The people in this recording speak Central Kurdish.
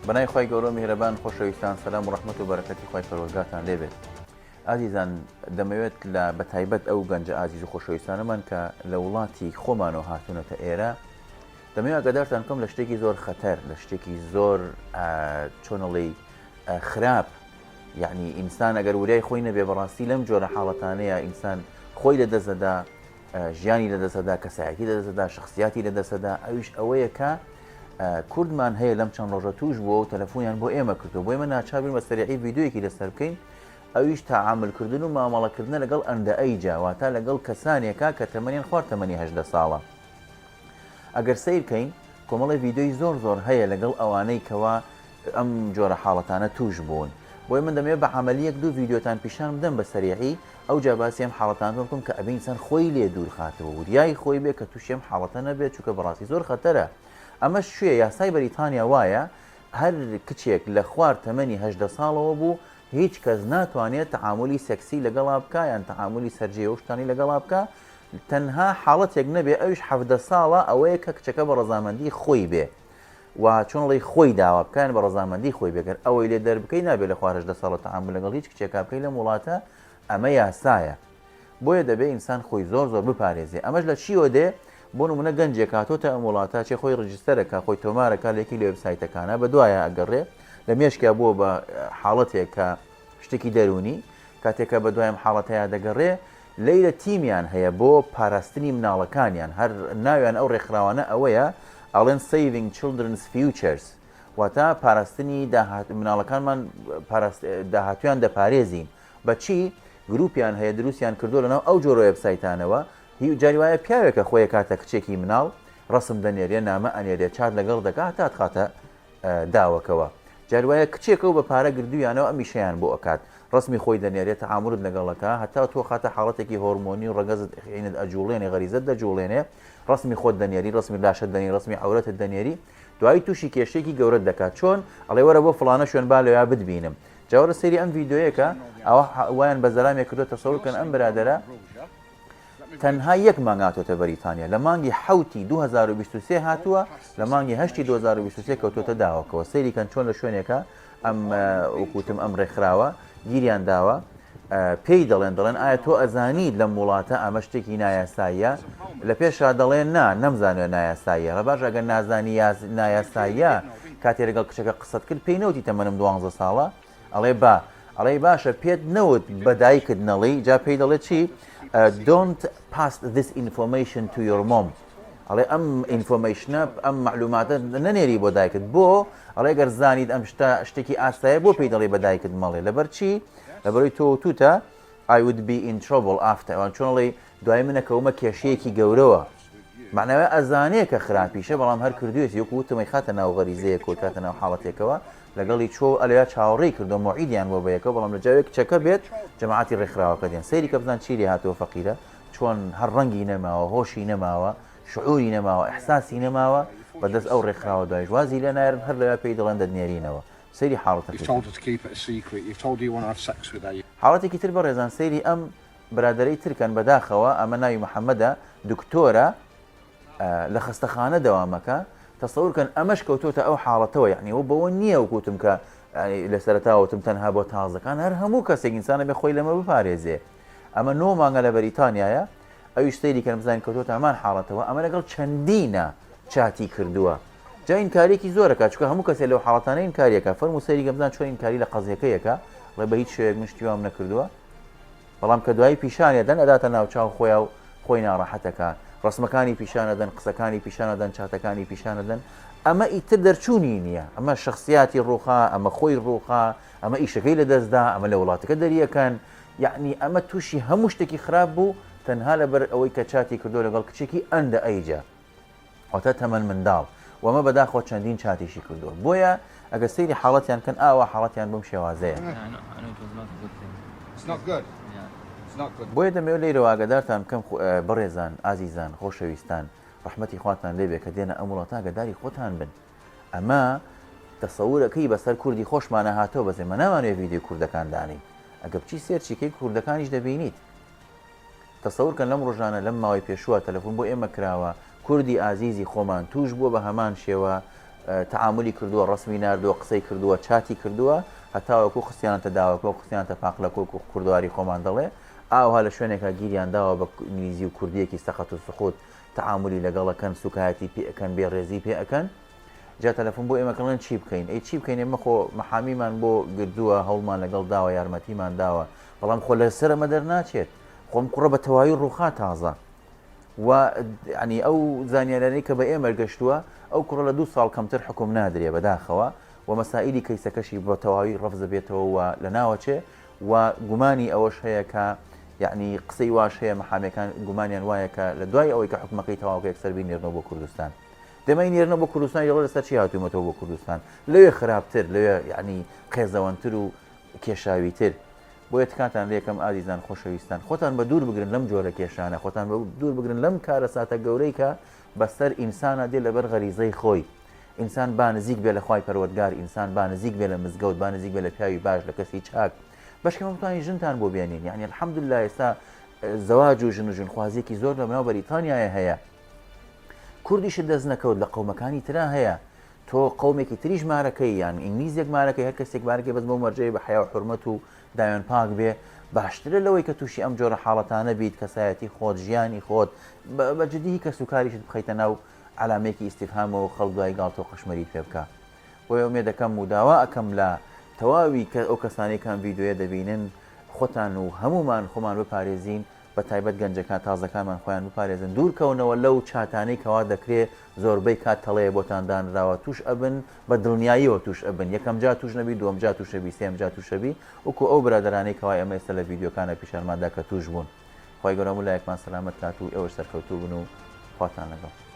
بەناوی خوای گەورەو میهرەبان خۆشەویستان سەلام و ڕەحمەت و بەرەکەتی خوای پەروەردگارتان لێ بێت ئازیزان دەمەوێت لە بەتایبەت ئەو گەنجە ئازیز و خۆشەویستانەمان کە لە وڵاتی خۆمانەوە هاتوونەتە ئێرە دەمەوێت ئاگادارتان بکەم لە شتێکی زۆر خەتەر لە شتێکی زۆر چۆنڵی خراپ یعنی ئینسان ئەگەر وریای خۆی نەبێ بەڕاستی لەم جۆرە حاڵەتانەیە ئینسان خۆی لە دەستەدا ژیانی لە دەستەدا کەسایەتی لە دەستەدا شخصیاتی لە دەستەدا ئەویش ئەوەیە کە کوردمان هەیە لەم چەند ڕۆژە توش بووە و تەلەفۆنیان بۆ ئێمە کردو بۆ ئێمە ناچار بین بە سەریعی ڤیدیۆیەکی لەسەر بکەین ئەویش تەعاملکردن و مامەڵەکردنە لەگەڵ underage ا واتە لەگەڵ کەسانێکا کە تەمەنیان خوار تەمەنی 18 ساڵە ئەگەر سەیر کەین کۆمەڵی ڤیدیۆی زۆر زۆر هەیە لەگەڵ ئەوانەی کەوا ئەم جۆرە حاڵەتانە توش بوون بۆیە من دەمەوێت بە عەمەلی یەک دوو ڤیدیۆتان پیشان بدەم بە سەریعی ئەوجا باسی ئەم حاڵەتانە بکەم کە ئەبێ ئینسان خۆی لێ دوور خاتەوە وریای خۆی بێ کە توشی ئەم حاڵەتە نەبێت چونکە بەڕاستی زۆر خەتەرە ئەمەش کوێ یاسای بەریتانیا وایە هەر کچێک لە خوار تەمەنی 18 ساڵەوە بوو هیچ کەس ناتوانێت تەعامولی سێکسی لەگەڵا بکا یان تەعامولی سەرجێ و شتانی لەگەڵا بکا تەنها حاڵەتێک نەبێ ئەویش 17 ساڵە ئەوەیە کە کچەکە بە ڕەزامەندی خۆی بێ و چۆن ڵی خۆی داوا بکا یان بە ڕەزامەندی خۆی بێ گەر ئەوەی لێ دەربکەی نابێ لە خوار 18 ساڵە تەعامول لەگەڵ هیچ کچێکا بکەی لەم وڵاتە ئەمە یاسایە بۆیە دەبێ ئینسان خۆی زۆر زۆر بپارێزێ ئەمەش لە چیەوە دێ بۆ نمونە گەنجێک هاتۆتە ئەم وڵاتە چێ خۆی register ەکە خۆی تۆمارەکە لە یەکی لە وێبسایتەکانە بە دوایە ئەگەڕێ لە مێشکیا بووە بە حاڵەتێک کە شتێکی دەروونی کاتێکە بە دوایم حاڵەتەیە دەگەڕێ لەیرە تیمیان هەیە بۆ پاراستنی مناڵەکانیان هەر ناویان ئەو ڕێکخراوانە ئەوەیە ئەڵێن Saving Children's Futures واتە پاراستنی داهات مناڵەکانمان پاراست داهاتویان دەپارێزین بە چی گروپیان هەیە دروستیان کردووە لەناو ئەو جۆرە وێبسایتانەوە هی جاری وایە پیاوێکە خۆی کاتە کچێکی مناڵ ڕسم دەنێرێ نامە ئەنێرێ چات لەگەڵ دەکا هەتا تخاتە داوەکەوە جار وایە کچێکە و بە پارە گردویانەوە ئەم ئیشەیان بۆ ئەکات ڕەسمی خۆی دەنێرێ تەعامولت لەگەڵ ئەکا هەتا تۆ خاتە حاڵەتێکی هۆرمۆنی و ڕەگەزت عینت ئەجوڵێنێ غەریزەت دەجوڵێنێ ڕەسمی خۆت دەنێری ڕەسمی لاشەت دەنێری ڕەسمی عەورەتت دەنێری دوایی تووشی کێشەیەکی گەورەت دەکات چۆن ئەڵێ وەرە بۆ فڵانە شوێن با لەویا بتبینم جا وەرە سەیری ئەم ڤیدیۆیەکە ئەوە وایان بە زەلامێک کردووە تەسەور کەن ئەم برادەرە تەنها یەک مانگ هاتۆتە بەریتانیا، لە مانگی حەوتی 2023 هاتووە، لە مانگی هەشتی 2023 کەوتۆتە داوەکەوە، سەیری کەن چۆن لە شوێنێکە ئەم وەک وتم ئەم ڕێکخراوە گیریان داوە، پێی دەڵێن دەڵێن ئایا تۆ ئەزانیت لەم وڵاتە ئەمە شتێکی نایاساییە؟ لە پێشا دەڵێن نا نەمزانیوە نایاساییە، ڕە باش ئەگەر نازانی نایاساییە کاتێ لەگەڵ کچەکە قسەت کرد پێی نەوتی تەمەنم دوانزە ساڵە؟ ئەڵێ با. ئەڵێی باشە پێت نەوت بە دایکت نەڵێی جا پێی دەڵێ چی Don't pass this information to your mom ئەڵێ ئەم information ە ئەم معلوماتە نەنێری بۆ دایکت بۆ ئەڵێ گەر زانیت ئەم شتە شتێکی ئاسایە بۆ پێی دەڵێ بە دایکت مەڵێ لەبەر چی لەبەرەوەی تۆ توتە I would be in trouble after ئەوان چۆن ئەڵێی دوای من ئەکەومە کێشەیەکی گەورەوە مەعناوێ ئەزانێ کە خراپیشە بەڵام هەر کردوێتی وەکو وتم ئەیخاتە ناو غەریزەیەک و ئەیکاتە ناو حاڵەتێکەوە لەگەڵی چووە و ئەلەویا چاوەڕێی کردووە مەوعیدیان بۆ بەیەکەوە بەڵام لە جاوێ کچەکە بێت جەماعەتی ڕێکخراوەکە دێن سەیری کە بزان چی لێ هاتووە فەقیرە چۆن هەر ڕەنگی نەماوە هۆشی نەماوە شعوری نەماوە ئیحساسی نەماوە بەدەست ئەو ڕێکخراوە دوایش وازی لێ نایەرن هەر لەویا پێی دەڵێن دەتنێرینەوە سەیری حاڵەتەکەی کەن. حاڵەتێکی تر بەڕێزان سەیری ئەم برادەرەی تر کەن بەداخەوە ئەمە ناوی محمدە دکتۆرە لە خەستەخانە دەوامەکە تەسەور کەن ئەمەش کەوتۆتە ئەو حاڵەتەوە یعنی ئەو بەوە نییە وکوتم کە لە سەرەتاوتم تەنها بۆ تازەکان هەر هەموو کەسێک ئینسانە بێ خۆی لەمە بپارێزێ ئەمە نۆ مانگە لە بەریتانیایە ئەویش سەیری کەن بزانین کەوتۆتە هەمان حاڵەتەوە ئەمە لەگەڵ چەندینە چاتی کردووە جا ئینکاریەکی زۆرەکە چونکە هەموو کەسێ لەو حاڵەتانە ئینکاریەکە فەرموو سەیری کە بزان چۆن ئینکاری لە قەزیەکەیەکە ڵێ بە هیچ شێوەیەک من شتی وام نەکردووە بەڵام کە دوایی پیشانی ئەدەن ئەداتە ناوچاو خۆیا و خۆی ناڕەحەتەکا ڕەسمەکانی پیشان ئەدەن قسەکانی پیشان ئەدەن چاتەکانی پیشان ئەدەن ئەمە ئیتر دەرچوونی نییە ئەمە شخصیاتی ڕووخا ئەمە خۆی ڕووخا ئەمە ئیشەکەی لەدەستدا ئەمە لە وڵاتەکە دەریەکەن یعنی ئەمە تووشی هەموو شتێکی خراپ بوو تەنها لەبەر ئەوەی کە چاتی کردو لەگەڵ کچێکی underage ە واتە تەمەن منداڵ و ئەمە بەداخەوە چەندین چاتیشی کردووە بۆیە ئەگەر سەیری حاڵەتیان کەن ئاوا حاڵەتیان بەم شێوازەیە. بۆیە دەمەوێت لێرەوە ئاگادارتان بکەم بەڕێزان ئازیزان خۆشەویستان ڕەحمەتی خواتان لێبێ کە دێنە ئەم وڵاتە ئاگاداری خۆتان بن ئەمە تەسەورەکەی بەسەر کوردی خۆشمانە هاتەوە بەس ئێمە نامانەوێت ڤیدیۆی کوردەکان دانێین ئەگە بچی search ی کەی کوردەکانیش دەبینیت تەسەور کەن لەم ڕۆژانە لەم ماوەی پێشووە تەلەفون بۆ ئێمە کراوە کوردی ئازیزی خۆمان توش بووە بە هەمان شێوە. تەعامولی کردووە، ڕەسمی ناردووە، قسەی کردووە، چاتی کردووە، هەتاوەکو خستیانەتە داوەکە و خستیانەتە پاقلەکە وەکو کوردەواری خۆمان دەڵێ، ئاوها لە شوێنێکا گیریان داوە بە ئینگلیزی و کوردییەکی سەقەت و سقوت تەعامولی لەگەڵ ئەکەن، سوکایەتی پێ ئەکەن، بێ ڕێزی پێ ئەکەن. جا تەلەفون بۆ ئێمە کەڵێن چی بکەین؟ ئەی چی بکەین ئێمە خۆ مەحامیمان بۆ گردووە، هەوڵمان لەگەڵ داوە، یارمەتیمان داوە، بەڵام خۆ لەسەر ئەمە دەرناچێت. خۆ ئەم کوڕە بە تەواوی ڕووخا تازە. و یانی ئەو زانیارانەی کە بە ئێمە گەشتووە ئەو کوڕە لە دوو ساڵ کەمتر حوکم نادرێ بەداخەوە و مەسائیلی کەیسەکەشی بە تەواوی ڕەفز دەبێتەوە و لەناوەچێ و گومانی ئەوەش هەیە کە یعنی قسەی واش هەیە محامێکان گومانیان وایە کە لە دوای ئەوەی کە حکومەکەی تەواوکە یەکسەر بینێرنەوە بۆ کوردستان دەمەی نێرنەوە بۆ کوردستان یڵە لەسەر چی هاتوومەتەوە بۆ کوردستان لەوێ خراپتر لەوێ یعنی قێزەوەنتر و کێشاویتر بۆیە تکاتان لێکەم ئازیزان خۆشەویستان خۆتان بە دوور بگرن لەم جۆرە کێشانە خۆتان بە دوور بگرن لەم کارەساتە گەورەی کە بەسەر ئینسانا دێ لەبەر غەریزەی خۆی ئینسان با نزیک بێ لە خوای پەروەردگار ئینسان با نزیک بێ لە مزگەوت با نزیک بێ لە پیاوی باش لە کەسی چاک بەشکەمە بتوانین ژنتان بۆ بێنین یعنی الحمدلله ئێستا زەواج و ژن و ژنخوازیەکی زۆر لە ناو بەریتانیایە هەیە کوردیشت دەست نەکەوت لە قەومەکانی ترا هەیە تۆ قەومێکی تریش مارەکەی یان ئینگلیزێک مارەکەی هەر کەسێک مارەکەی بەس بەو مەرجەی بە حەیا و حورمەت و داوێن پاک بێ باشترە لەوەی کە تووشی ئەم جۆرە حاڵەتانە بیت کەسایەتی خۆت ژیانی خۆت بە جدی هی کەس و کاریشت بخەیتە ناو عەلامەیەکی ئیستیفهامەوە و خەڵک دوای گاڵتە و قەشمەریت پێ بکا بۆیە ئومێدەکەم و داوا ئەکەم لە تەواوی کە ئەو کەسانەی کە ئەم ڤیدیۆیە دەبینن خۆتان و هەموومان خۆمان بپارێزین بە تایبەت گەنجەکان تازەکانمان خۆیان بپارێزن دوور کەونەوە لەو چاتانەی کەوا دەکرێ زۆربەی کات تەڵەیە بۆتان دانراوە توش ئەبن بە دڵنیاییەوە توش ئەبن یەکەم جار توش نەبی دووەم جار توش ئەبی سێیەم جار توش ئەبی وەکو ئەو برادەرانەی کەوا ئێمە ئێستا لە ڤیدیۆکانا پیشانمان دا کە توش بوون خوای گەورە هەموو لایەکمان سەلامەت کات و ئێوەش سەرکەوتوو بن و خواتان لەگەڵ.